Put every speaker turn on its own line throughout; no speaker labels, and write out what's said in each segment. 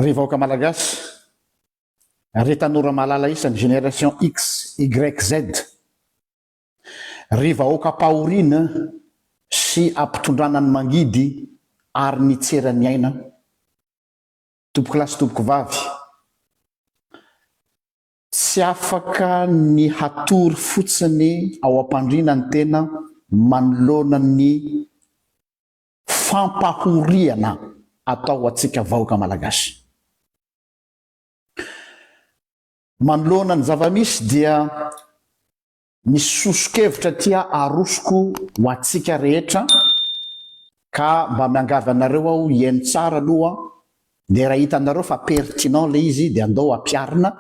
Ry vahoaka malagasy, ry tanora malala isany, génération X, Y, Z, ry vahoaka ampahoriana sy ampitondrana ny mangidy ary ny tseran'ny aina, tompokolahy sy tompokovavy, tsy afaka ny hatory fotsiny ao am-pandriana ny tena manoloana ny fampahoriana atao antsika vahoaka malagasy. Manoloana ny zava-misy dia misy soso-kevitra tia arosoko ho antsika rehetra ka mba miangavy anareo aho hihaino tsara aloha dia raha hitanareo fa pertinent ilay izy dia andao ampiharina.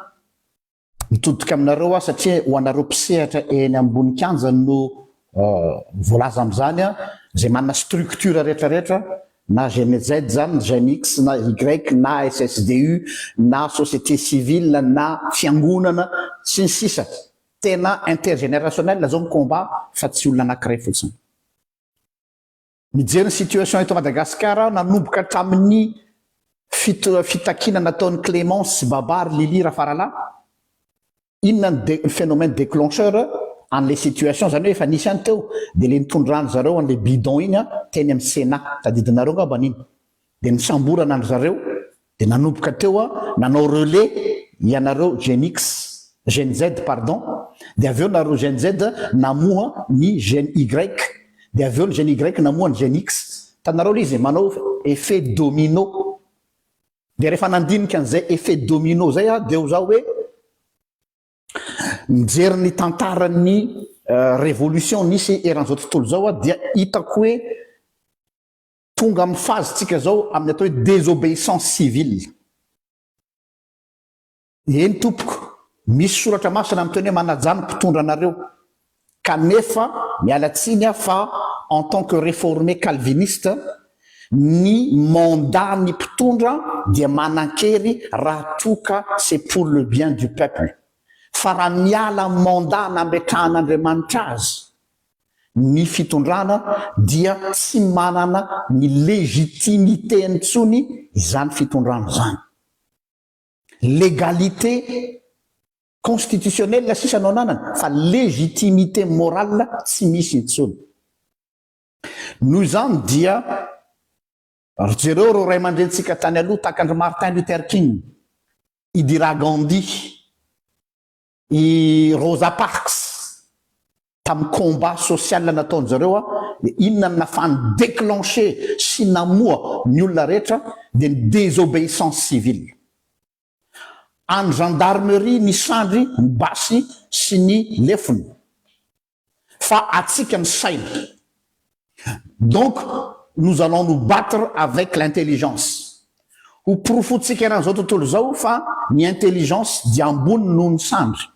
Mitodika aminareo aho satria ho anareo mpisehatra eny ambony kianja no voalaza amin'izany, izay manana structure rehetra rehetra na Gen Z izany, Gen X na Y na SSDU na société civile na fiangonana sy ny sisa Tena intergenerationnel izao ny combat fa tsy olona anankiray fotsiny. Mijery ny situation eto Madagascar aho nanomboka hatramin'ny fitakiana nataon'i Clémence sy Baba ary Lily Rafaralahy, inona ny de phénomène déclencheur an'ilay situation, izany hoe efa nisy ihany teo dia ilay nitondran-dry zareo an'ilay bidon iny teny amin'ny Sénat, tadidinareo angambany iny, dia nisamborana an-dry zareo Dia nanomboka teo aho nanao relais ianareo Gen X, Gen Z pardon, dia avy eo nareo Gen Z namoha ny Gen Y, dia avy eo ny Gen Y namoha ny Gen X. Hitanareo ilay izy e, manao effet domino. Dia rehefa nandinika an'izay effet domino izay aho dia ho zaho hoe mijery ny tantaran'ny révolution nisy eran'izao tontolo izao aho dia hitako hoe Tonga amin'ny phase tsika zao amin'ny atao hoe désobéissance civile. Eny tompoko, misy soratra masina miteny hoe manajà ny mpitondra anareo. Kanefa, miala tsiny aho fa en tant que réformé calviniste, ny mandat ny mpitondra dia manan-kery raha toa ka c'est pour le bien du peuple. Fa raha miala amin'ny mandat nametrahan'Andriamanitra azy, Ny fitondrana dia tsy manana ny légitimité intsony izany fitondrana izany. Légalité constitutionnelle sisa no ananany fa légitimité morale tsy misy intsony. Noho izany dia ry jereo ireo ray aman-drenintsika tany aloha tahaka an-dry Martin Luther King, Indira Gandhi, I Rosa Parks tamin'ny combat social nataon-dry zareo a, dia inona no nafahany déclencher sy namoha ny olona rehetra dia ny désobéissance civile. Any gendarmerie ny sandry, ny basy sy ny lefona. Fa atsika ny saina. Donc nous allons nous battre avec l'intelligence. Ho porofontsika eran'izao tontolo izao fa ny intelligence dia ambony noho ny sandry.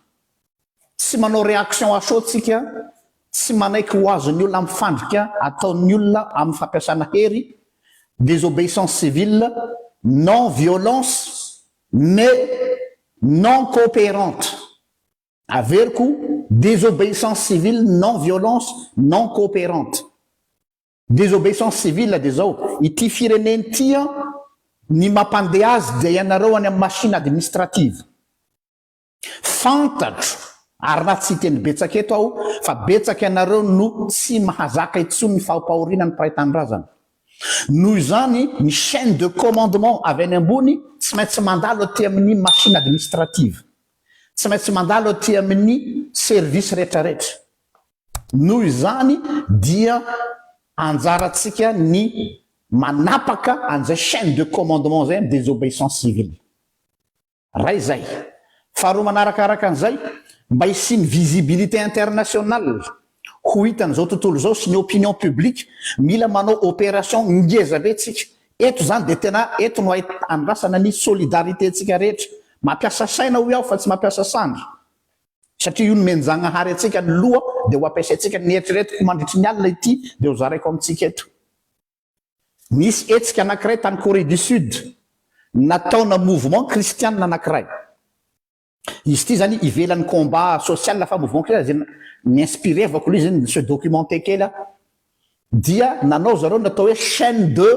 Tsy manao réaction à chaud tsika, tsy manaiky ho azon'ny olona amin'ny fandrika ataon'ny olona amin'ny fampiasana hery, désobéissance civile, non violence mais non coopérante. Averiko, désobéissance civile non violence non coopérante. Désobéissance civile dia zao, ity firenena ity an, ny mampandeha azy dia ianareo any amin'ny machine administrative. Fantatro, ary raha tsy hiteny betsaka eto aho, fa betsaka ianareo no tsy mahazaka intsony ny fampahoriana ny mpiray tanindrazana. Noho izany, ny chaine de commandement avy any ambony tsy maintsy mandalo aty amin'ny machine administrative. Tsy maintsy mandalo aty amin'ny service rehetrarehetra. Noho izany dia anjarantsika ny manapaka an'izay chaine de commandement izay amin'ny désobéissance civile. Ray izay. Faharoa manarakaraka an'izay, mba hisian'ny visibilité internationale, ho hitan'izao tontolo izao sy ny opinion publique, mila manao opération ngeza be tsika. Eto izany dia tena eto no andrasana ny solidarité-ntsika rehetra. Mampiasa saina hoy aho fa tsy mampiasa sandry. Satria io nomen-Jagnahary antsika ny loha dia ho ampiasaintsika. Ny eritreretiko mandritry ny alina ity dia ho zaraiko amintsika eto. Nisy hetsika anankiray tany Corée du Sud nataona mouvement kristianina anankiray. Izy ity zany ivelan'ny combat social fa mouvement kristianina zay ni-inspirer-vako ilay izy, ni-se documenter kely aho. Dia nanao zareo ny atao hoe chaine de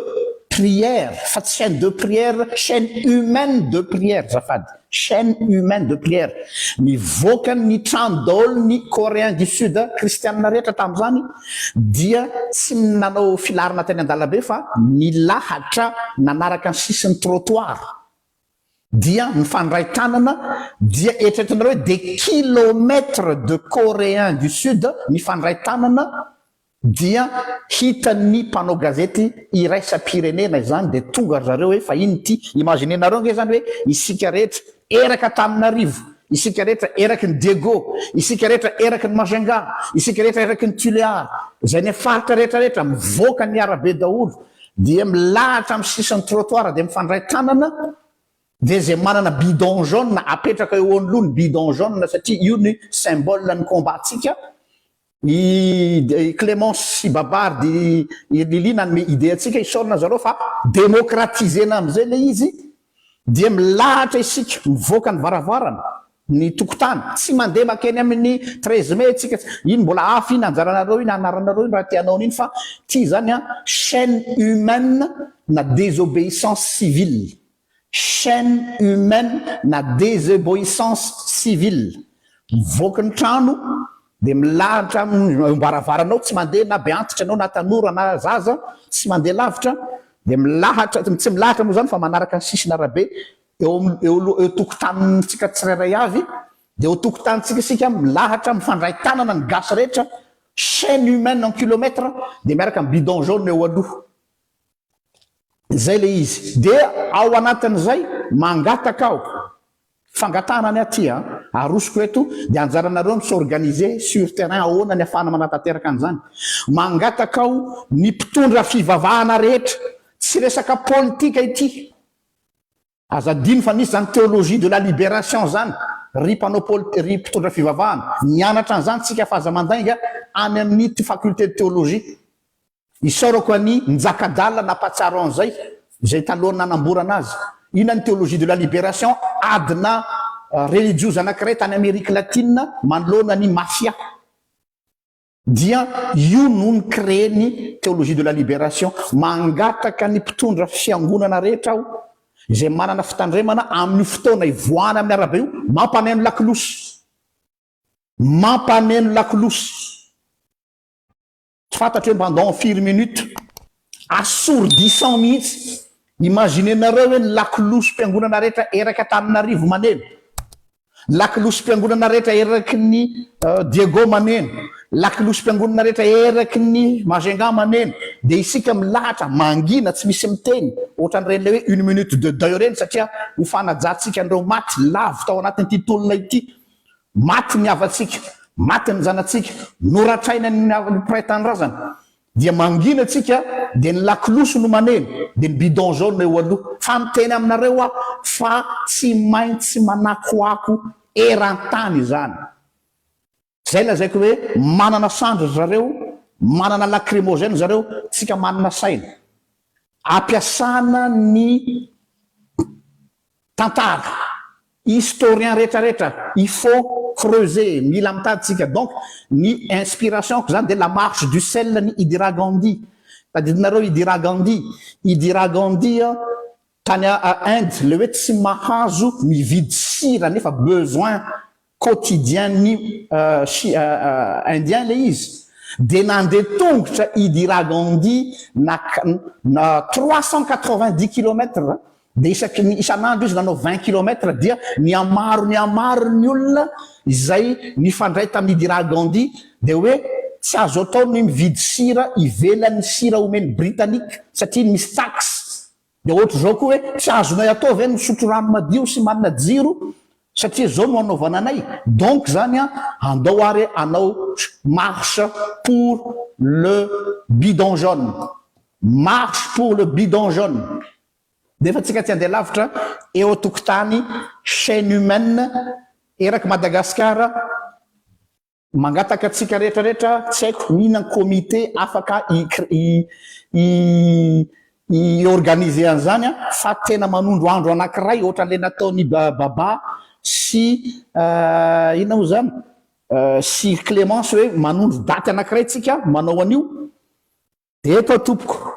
prière, fa tsy chaîne de prière, chaîne humaine de prière, zafady, chaîne humaine de prière. Mivoaka ny trano daholo ny Coréen du Sud kristianina rehetra tamin'izany, dia tsy nanao filarina teny an-dalabe fa nilahatra nanaraka ny sisin'ny trottoir, dia nifandray tanana. Dia eritreretinareo hoe des kilomètres de Coréen du Sud mifandray tanana, dia hitan'ny mpanao gazety iraisam-pirenena izany, dia tonga ry zareo hoe fa ino ity? Imaginenareo nge zany hoe isika rehetra eraka Antananarivo, isika rehetra eraky ny Diego, isika rehetra eraky ny Majunga, isika rehetra eraky ny Tuléar, izay ny faritra rehetrarehetra, mivoaka ny arabe daholo, dia milahatra amin'ny sisin'ny trottoir, dia mifandray tanana, dia izay manana bidon jaune apetraka eo anoloha ny bidon jaune, satria io ny symbole ny combat-tsika. I Clémence sy Babard i Lily nanome idée antsika, isaorana zareo fa démocratiser-na amin'izay ilay izy, dia milahatra isika mivoaka ny varavarana, ny tokotany, tsy mandeha makeny amin'ny 13 mai tsika, iny mbola hafa iny, anjaranareo iny, anaranareo iny raha te hanao an'iny, fa ty zany an, chaîne humaine na désobéissance civile, chaîne humaine na désobéissance civile, mivoaka ny trano dia milahatra eo am-baravaranao, tsy mandeha na be antitra anao na tanora na zaza, tsy mandeha lavitra, dia milahatra, tsy milahatra moa zany fa manaraka ny sisin'arabe eo am eo aloha eo tokotanintsika tsirairay avy, dia eo tokotanintsika isika milahatra mifandray tanana ny gasy rehetra, chaîne humaine en kilomètre, dia miaraka amin'ny bidon jaune eo aloha. Izay ilay izy. Dia ao anatin'izay, mangataka aho, fangatahana ny aty an, arosoko eto, dia anjaranareo mi-s'organiser sur terrain ahoana ny ahafahana manatanteraka an'izany. Mangataka aho ny mpitondra fivavahana rehetra, tsy resaka politika ity, Aza adino fa nisy zany théologie de la libération zany ry mpanao pol ry mpitondra fivavahana. Nianatra an'izany tsika fa aza mandainga any amin'ny ty faculté de théologie. Isaorako an'i Njakadala nampahatsiaro an'izay, izay talohan'ny nanamborana azy. Inona ny théologie de la libération? Adina relijiozy anankiray tany Amerique latine manoloana ny mafia. Dia io no ni créer ny théologie de la libération. Mangataka ny mpitondra fiangonana rehetra aho izay manana fitandremana amin'io fotoana ivoahana amin'ny arabe io, mampaneno lakolosy. Mampaneno lakolosy. Tsy fantatro hoe pendant firy minutes. Assourdissant mihitsy. Imaginez-nareo hoe ny lakolosim-piangonana rehetra eraky Antananarivo maneno. Lakolosim-piangonana rehetra eraky ny Diego maneno. Lakolosim-piangonana rehetra eraky ny Majunga maneno. Dia isika milahatra, mangina, tsy misy miteny. Ohatran'ireny ilay hoe une minute de deuil ireny satria ho fanajantsika an'ireo maty lavo tao anatin'ity tolona ity. Maty ny havantsika, maty ny zanatsika, noratraina ny mpiray tanindrazana. Dia mangina tsika dia ny lakolosy no maneno dia ny bidon jaune eo aloha. Fa miteny aminareo aho fa tsy maintsy manakoako eran-tany izany. Zay lazaiko hoe manana sandry ry zareo, manana lacrymogène zareo, tsika manana saina. Ampiasana ny tantara, historien rehetra rehetra, il faut creuser, mila mitady tsika, donc ny inspiration-ko zany dia la marche du sel ny Indira Gandhi, tadidinareo Indira Gandhi, Indira Gandhi tany Inde le hoe tsy mahazo mividy sira nefa besoin quotidien ny indien le izy, dia nandeha tongotra Indira Gandhi na na 390 kilomètres, dia isaky ny isan'andro izy nanao 20 kilomètres, dia nihamaro nihamaro ny olona izay nifandray tamin'i Indira Gandhi, dia hoe tsy azo atao ny mividy sira ivelan'ny sira omen'ny Britannique satria misy taxe. Dia ohatr'izao koa hoe tsy azonay atao ve ny misotro rano madio sy manana jiro satria zao no anaovana anay, donc zany an andao ary hanao marche pour le bidon jaune, marche pour le bidon jaune, nefa tsika tsy andeha lavitra, eo an-tokotany chaine humaine eraky Madagasikara. Mangataka antsika rehetra rehetra, tsy haiko inona ny comité afaka i i organiser an'izany an, fa tena manondro andro anankiray ohatran'ilay nataon'i Baba sy inona moa izany sy Clémence hoe manondro daty anankiray tsika manao an'io, dia eto aho tompoko.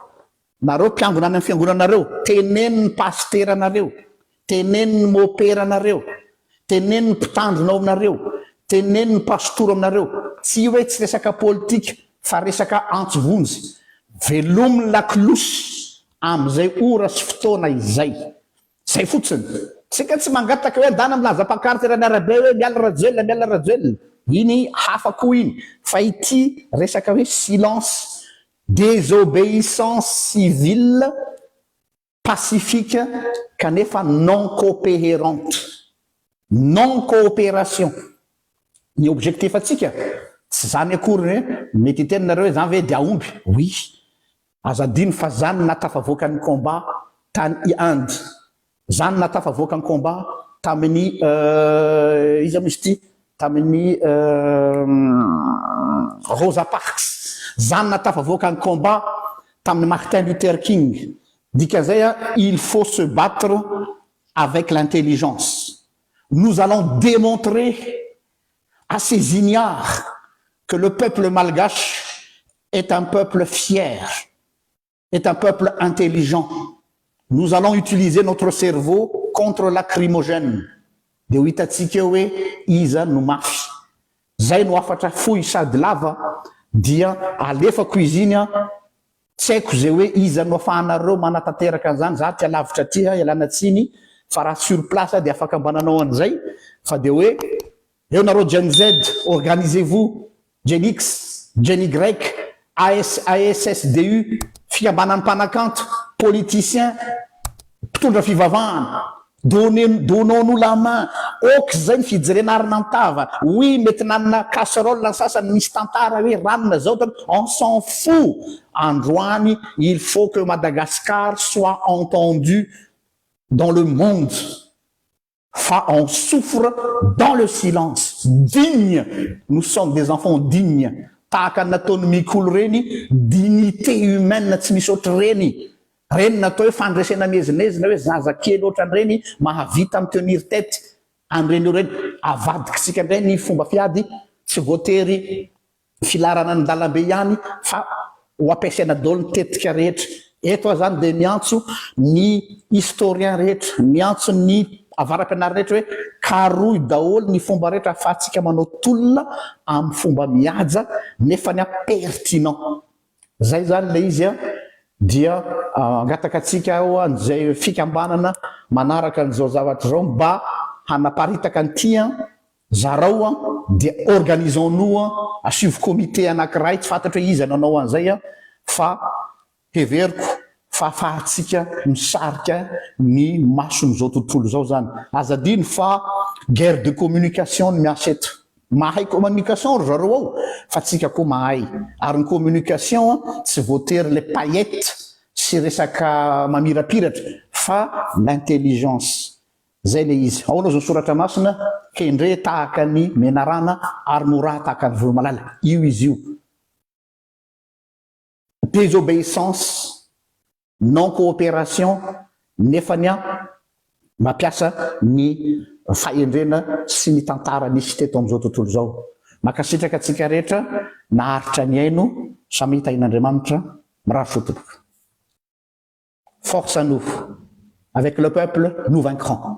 Nareo mpiangona any amin'ny fiangonanareo, teneno ny pasiteranareo, teneno ny moperanareo, teneno ny mpitandrina ao aminareo, teneno ny pasitoro aminareo. Tsy hoe tsy resaka politika fa resaka antso vonjy. Velomy ny lakolosy amin'izay ora sy fotoana izay. Zay fotsiny. Tsika tsy mangataka hoe andana milaza pancarte eran'ny arabe hoe miala Rajoelina, miala Rajoelina. Iny hafa koa iny. Fa ity resaka hoe silence, désobéissance civile pacifique kanefa non coopérante. Non coopération. Ny objectif antsika tsy zany akory hoe mety hiteny nareo hoe zany ve dia aomby. Oui. Aza adino fa zany nahatafavoaka ny combat tany Inde. Zany nahatafavoaka ny combat tamin'ny iza moa izy ity? Tamin'ny Rosa Parks. Zany nahatafavoaka ny combat tamin'ny Martin Luther King. Dikan'izay a, il faut se battre avec l'intelligence. Nous allons démontrer à ces ignares que le peuple malgache est un peuple fier, est un peuple intelligent. Nous allons utiliser notre cerveau contre lacrymogène. Dia ho hitantsika eo hoe iza no mafy. Zay no hafatra fohy sady lava dia alefako izy iny an, tsy haiko izay hoe iza no afahanareo manatanteraka an'izany, za aty alavitra aty an, ialana tsiny fa raha sur place aho dia afaka mba nanao an'izay fa dia hoe eo nareo Gen Z, organisez-vous, Gen X, Gen Y, AS, ASSDU, fikambanan'ny mpanakanto, politiciens, mpitondra fivavahana, donnez, donnons-nous la main, ok zay ny fijerena arina an-tava, oui mety nanana casserole ny sasany misy tantara hoe ranona zao, on s'en fout, androany il faut que Madagascar soit entendu dans le monde. Fa on souffre dans le silence. Digne, nous sommes des enfants dignes. Tahaka ny nataon'ny Mikolo ireny, dignité humaine tsy misy ohatr'ireny. Ireny natao hoe fandresena miezinezina hoe zaza kely ohatran'ireny mahavita mi-tenir tête an'ireny eo ireny. Avadikitsika indray ny fomba fiady, tsy voatery filaharana ny dalambe ihany fa ho ampiasaina daholo ny tetika rehetra. Eto aho izany dia miantso ny historien rehetra, miantso ny avara-pianarana rehetra hoe karohy daholo ny fomba rehetra ahafahantsika manao tolona amin'ny fomba mihaja nefa ny pertinent. Izay izany ilay izy dia angataka antsika aho an'izay fikambanana manaraka an'izao zavatra izao mba hanaparitaka an'ity Zarao an, dia organisons nous an, asivo comité anakiray, tsy fantatro hoe iza no hanao an'izay an, fa heveriko fa afahantsika misarika ny mason'izao tontolo izao izany. Aza adino fa guerre de communication no miasa eto. Mahay communication ry zareo ao, fa tsika koa mahay. Ary ny communication an, tsy voatery ilay paillette sy resaka mamirapiratra fa l'intelligence. Zay le izy. Ao aloha zao soratra masina, Kendre tahaka ny menarana ary morà tahaka ny voromalala. Io izy io. Désobéissance, non coopération, nefany an mampiasa ny fahendrena sy ny tantara nisy teto amin'izao tontolo izao. Mankasitraka antsika rehetra naharitra nihaino, samia tahin'Andriamanitra, mirary soa tompoko. Force à nous. Avec le peuple, nous vaincrons.